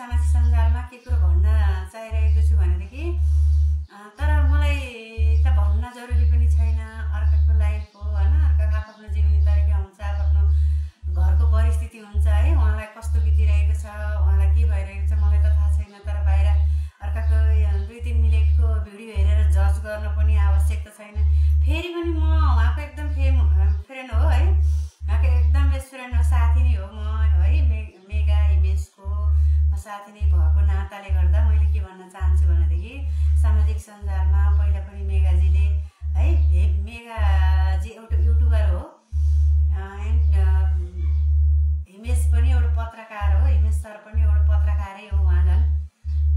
सामाजिक सञ्जालमा के कुरो भन्न चाहिरहेको छु भनेदेखि तर मलाई त भन्न जरुरी पनि छैन। अर्काको लाइफ हो हैन, अर्काको आफ्नो जीवनी तरिका हुन्छ, आफ्नो घरको परिस्थिति हुन्छ है, उहाँलाई कस्तो बितिरहेको छ, उहाँलाई के भइरहेको छ मलाई त थाहा छैन। तर बाहिर अर्काको 2-3 मिनेटको भिडियो हेरेर जज गर्न पनि आवश्यकता छैन। फेरि पनि म उहाँको एकदम फ्रेन्ड हो है, उहाँको एकदम बेस्ट फ्रेन्ड हो, साथी नै हो म है। मेगा इमेजको साथी नै भएको नाताले गर्दा मैले के भन्न चाहन्छु भनेदेखि सामाजिक सञ्जालमा पहिला पनि मेगाजीले है, मेगाजी एउटा युट्युबर हो एन्ड हिमेश पनि एउटा पत्रकार हो, हिमेश सर पनि एउटा पत्रकारै हो उहाँ झन्।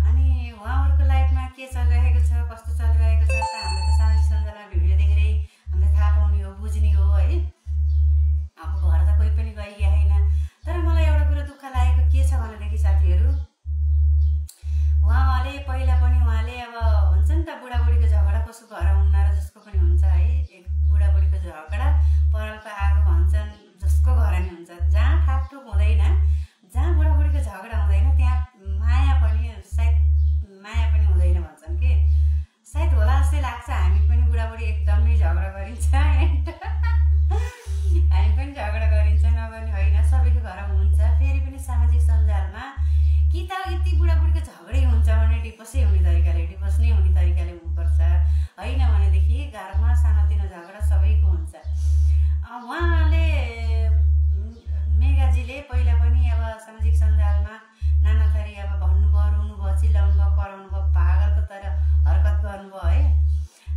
अनि उहाँहरूको लाइफमा के चलिरहेको छ, कस्तो चलिरहेको छ त हामीले त सामाजिक सञ्जालमा भिडियो देखेरै हामीले थाहा पाउने हो, बुझ्ने हो है। अब घर त कोही पनि गइया होइन। तर मलाई एउटा कुरो दुःख लागेको के छ भनेदेखि साथीहरू, उहाँले पहिला पनि उहाँले अब हुन्छ नि त बुढाबुढीको झगडा कसो घर हुन्न र जसको पनि हुन्छ है। एक बुढाबुढीको झगडा परालको आगो भन्छन्, जसको घर नि हुन्छ। जहाँ ठाकठुक हुँदैन, जहाँ बुढाबुढीको झगडा हुँदैन त्यहाँ माया पनि हुँदैन भन्छन् कि। सायद होला जस्तै लाग्छ। हामी पनि बुढाबुढी एकदमै झगडा गरिन्छ एन्ड हामी पनि झगडा गरिन्छ, नगर्ने होइन, सबैको घर हुन्छ। फेरि पनि सामाजिक सञ्जालमा कि त यति बुढाबुढीको झगडै हुन्छ भने डिभोर्सै हुने तरिकाले, डिभोर्स नै हुने तरिकाले हुनुपर्छ, होइन भनेदेखि घरमा सानोतिनो झगडा सबैको हुन्छ। उहाँले मेगाजीले पहिला पनि अब सामाजिक सञ्जालमा नाना थरी अब भन्नुभयो, रुनुभयो, चिल्लाउनु भयो, कराउनु भयो, पागलको तर हरकत गर्नुभयो है।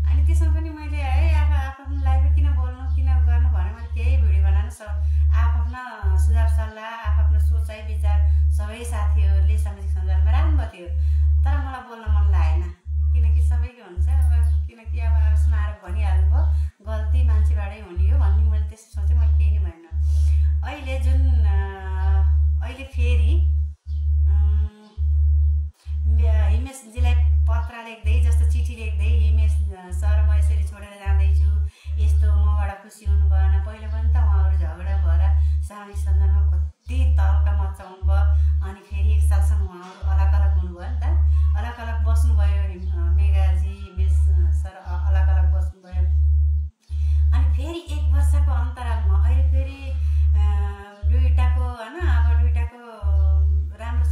अनि त्यसमा पनि मैले है आफ्नो लाइफमा किन बोल्नु, किन गर्नु भने मैले केही भिडियो बनाउनु आफ्ना सुझाव सल्लाह, आफ्नो सोचाइ विचार सबै साथीहरूले सामाजिक सञ्जालमा राख्नुभएको थियो। तर मलाई बोल्न मन लागेन, किनकि सबैको हुन्छ। अब किनकि अब आफूमा आएर भनिहाल्नु भयो, गल्ती मान्छेबाटै हुने हो भन्ने मैले त्यस्तो सोचेँ। मैले केही नै भएन। अहिले अहिले फेरि हिमेशजीलाई पत्र लेख्दै, जस्तो चिठी लेख्दै, हिमेश सर म यसरी छोडेर जाँदैछु, यस्तो मबाट खुसी हुनु भएन। पहिला पनि त उहाँहरू झगडा भएर सामाजिक सञ्जालमा कति तल्का मचाउनु भयो। अनि फेरि 1 सालसम्म उहाँहरू अलग अलग हुनुभयो नि त, अलग अलग बस्नुभयो। मेगाजी हिमेश सर अलग अलग बस्नुभयो। अनि फेरि 1 वर्षको अन्तरालमा अहिले फेरि दुईटाको होइन, अब दुईटाको राम्रो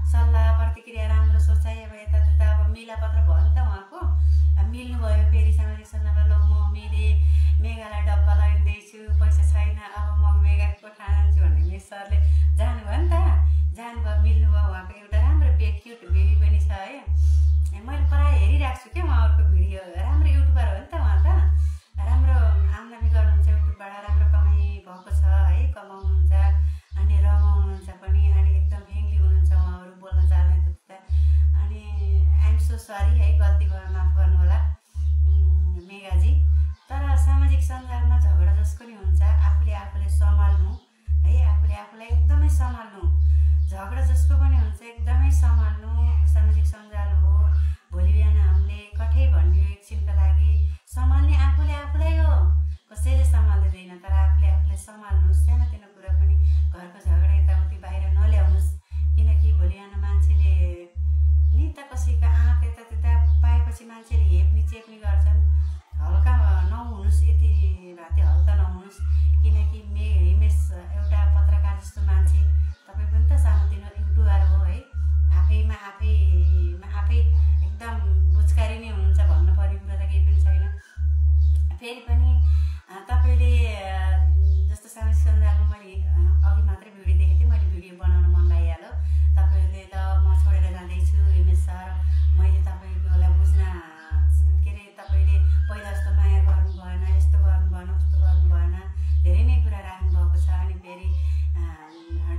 सल्लाह प्रतिक्रिया, राम्रो सोचाइ, अब यतात्यता अब मिलापत्र भयो नि त उहाँको। मिल्नुभयो। फेरि सामाजिक सञ्जालमा ल म मेगालाई डब्बा लगाइदिँदैछु, पैसा छैन, अब म मेगाको कोठा जान्छु भन्ने हिमेश सरले जानुभयो नि त, जानुभयो, मिल्नुभयो। उहाँको एउटा राम्रो क्युट बेबी पनि छ है। मैले प्रायः हेरिरहेको छु क्या उहाँहरूको भिडियो। राम्रो युट्युबर हो नि त उहाँ त, राम्रो आम्दानी गर्नुहुन्छ युट्युबबाट, राम्रो कमाइ भएको छ है, कमाउनुहुन्छ अनि रमाउनुहुन्छ पनि, अनि एकदम फ्रेन्डली हुनुहुन्छ उहाँहरू, बोल्न जान्दैन त्यता। अनि आइएम सो सरी है, गल्ती भयो, माफ गर्नु होला मेगाजी। तर सामाजिक सञ्जालमा झगडा जसको नि हुन्छ, आफूले सम्हाल्नु है, आफूलाई एकदमै सम्हाल्नु। झगडा जसको पनि हुन्छ एकदमै सम्हाल्नु। सामाजिक सञ्जाल हो, भोलि बिहान हामीले कठै भनिदियो एकछिनको लागि, सम्हाल्ने आफूलाई हो, कसैले सम्हाल्दैन। तर आफूले सम्हाल्नुहोस्। सानोतिनो कुरा पनि घरको झगडा यताउति बाहिर नल्याउनुहोस्, किनकि भोलि बिहान मान्छेले नि त कसैको आँट यता पाएपछि मान्छेले हेप्ने चेप्ने गर्छन्। हल्का नहुनुहोस्, यति राति हल्का नहुनुहोस्, किनकि हिमेश एउटा पत्रकार जस्तो मान्छे, तपाईँ पनि त सानोतिनो युट्युबर हो है, आफै एकदम बुझकारी नै हुनुहुन्छ, भन्नु पर्ने कुरा त केही पनि छैन। फेरि पनि तपाईँले जस्तो सामाजिक सञ्जालमा मैले अघि मात्रै भिडियो देखेको थिएँ, मैले भिडियो बनाउन मन लागिहाल्यो। तपाईँले ल म छोडेर जाँदैछु हिमेश सर, मैले तपाईँकोलाई बुझ्न के अरे, तपाईँले पहिला जस्तो माया गर्नु भएन, यस्तो गर्नु भएन, उस्तो गर्नु भएन, धेरै नै कुरा राख्नुभएको छ। अनि फेरि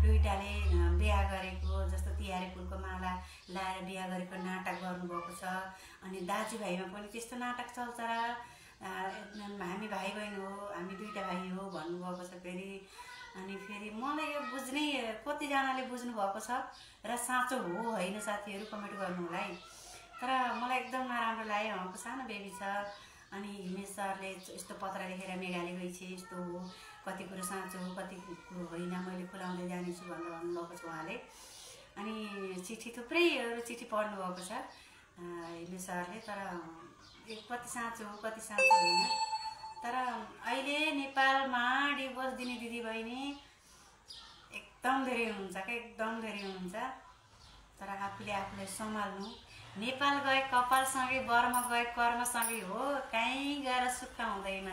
दुईटाले बिहा गरेको जस्तो तिहारे फुलको माला लाएर बिहा गरेको नाटक गर्नुभएको छ। अनि दाजुभाइमा पनि त्यस्तो नाटक चल्छ र हामी भाइ बहिनी हो, हामी दुईटा भाइ हो भन्नुभएको छ फेरि। अनि फेरि मलाई यो बुझ्नै, कतिजनाले बुझ्नु भएको छ र साँचो हो होइन साथीहरू कमेन्ट गर्नु होला है। तर मलाई एकदम नराम्रो लाग्यो। उहाँको सानो बेबी छ। अनि हिमेश सरले यस्तो पत्र लेखेर मेगाले गएपछि यस्तो हो, कति कुरो साँचो हो, कति कुरो होइन, मैले खुलाउँदै जानेछु भनेर भन्नुभएको छ उहाँले। अनि चिठी थुप्रैहरू चिठी पढ्नु भएको छ हिमे सरले, तर कति साँचो हो कति साँचो होइन। तर अहिले नेपालमा डिभोर्स दिने दिदीबहिनी एकदम धेरै हुनुहुन्छ क्या, एकदम धेरै हुनुहुन्छ। तर आफूले आफूलाई सम्हाल्नु। नेपाल गए कपालसँगै, बर्मा गए कर्मसँगै हो, कहीँ गएर सुख हुँदैन।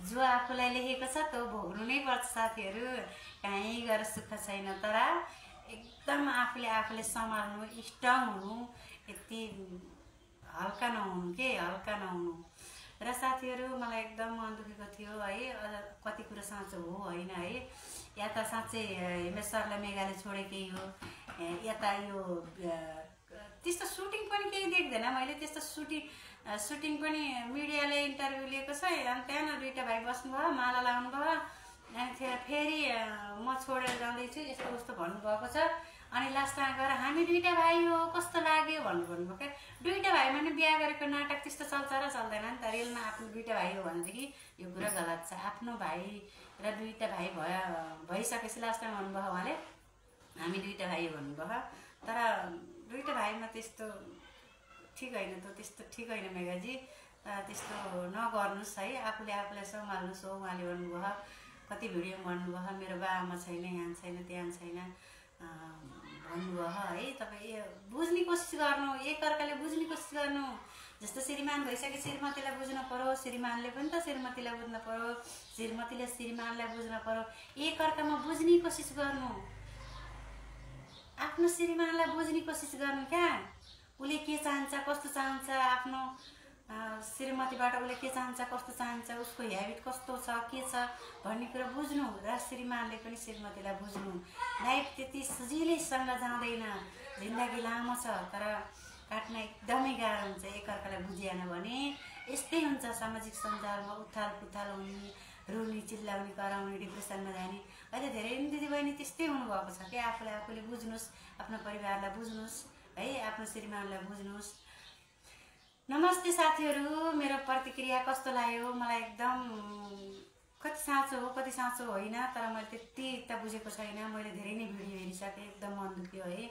जो आफूलाई लेखेको छ त्यो भोग्नु नै पर्छ साथीहरू, कहीँ गएर सुख छैन। तर एकदम आफूले आफूले सम्हाल्नु, स्ट्रङ हुनु, यति हल्का नहुनु के, हल्का नहुनु। र साथीहरू मलाई एकदम मन दुखेको थियो है, अझ कति कुरो साँचो हो होइन है। या त साँच्चै हिमेश सरलाई मेघाले छोडेकै हो, या त यो त्यस्तो सुटिङ पनि केही देख्दैन मैले। त्यस्तो सुटिङ पनि मिडियाले इन्टरभ्यू लिएको छ, अनि त्यहाँ दुईवटा भाइ बस्नुभयो, माला लाउनु भयो, अनि फेरि म छोडेर जाँदैछु यस्तो उस्तो भन्नुभएको छ। अनि लास्टमा गएर हामी दुईवटा भाइ हो कस्तो लाग्यो भन्नुभयो क्या। दुईवटा भाइमा नि बिहा गरेको नाटक त्यस्तो चल्छ र चल्दैन नि त। रियलमा आफ्नो दुईवटा भाइ हो भनेदेखि यो कुरा गलत छ। आफ्नो भाइ र दुईवटा भाइ भइसकेपछि लास्टमा भन्नुभयो उहाँले हामी दुईवटा भाइ हो भन्नुभयो। तर दुईवटा भाइमा त्यस्तो ठिक होइन, त त्यस्तो ठिक होइन मेघाजी, त्यस्तो नगर्नुहोस् है, आफूले आफूलाई सम्हाल्नुहोस् हो उहाँले भन्नुभयो। कति भिडियोमा भन्नुभयो मेरो बाआमा छैन, यहाँ छैन, त्यहाँ छैन भन्नुभयो है। तपाईँ बुझ्ने कोसिस गर्नु, एकअर्काले बुझ्ने कोसिस गर्नु। जस्तो श्रीमान भइसके श्रीमतीलाई बुझ्नु पर्यो, श्रीमानले पनि त श्रीमतीलाई बुझ्नु पर्यो, श्रीमतीले श्रीमानलाई बुझ्नु पर्यो। एकअर्कामा बुझ्ने कोसिस गर्नु, आफ्नो श्रीमानलाई बुझ्ने कोसिस गर्नु क्या। उसले के चाहन्छ, कस्तो चाहन्छ, आफ्नो श्रीमतीबाट उसले के चाहन्छ, कस्तो चाहन्छ, उसको ह्याबिट कस्तो छ, के छ भन्ने कुरा बुझ्नु। र श्रीमानले पनि श्रीमतीलाई बुझ्नु। लाइफ त्यति सजिलैसँग जाँदैन, जिन्दगी लामो छ, तर काट्न एकदमै गाह्रो हुन्छ। एकअर्कालाई बुझिएन भने यस्तै हुन्छ। सामाजिक सञ्जालमा उथाल पुथाल हुने, रुने, चिल्लाउने, कराउने, डिप्रेसनमा जाने। अहिले धेरै दिदीबहिनी त्यस्तै हुनुभएको छ क्या। आफूले आफूले बुझ्नुहोस्, आफ्नो परिवारलाई बुझ्नुहोस् है, आफ्नो श्रीमानलाई बुझ्नुहोस्। नमस्ते साथीहरू, मेरो प्रतिक्रिया कस्तो लाग्यो मलाई एकदम कति साँचो हो कति साँचो होइन, तर मैले त्यति त बुझेको छैन। मैले धेरै नै भिडियो हेरिसकेँ, एकदम मन दुख्यो है।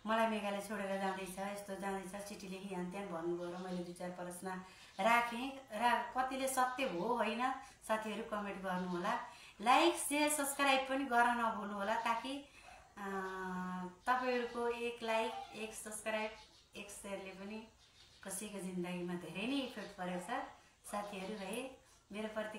मलाई मेघाले छोडेर जाँदैछ, यस्तो जाँदैछ, चिठी लेखी यहाँ त्यहाँ भन्नुभयो र मैले दुई चार प्रश्न राखेँ। र कतिले सत्य हो होइन साथीहरू कमेन्ट गर्नु होला। लाइक सेयर सब्सक्राइब पनि गर्न नभुल्नु होला, ताकि तपाईँहरूको एक लाइक, एक सब्सक्राइब, एक सेयरले पनि कसैको जिन्दगीमा धेरै नै इफेक्ट परेको छ साथीहरू है। मेरो प्रति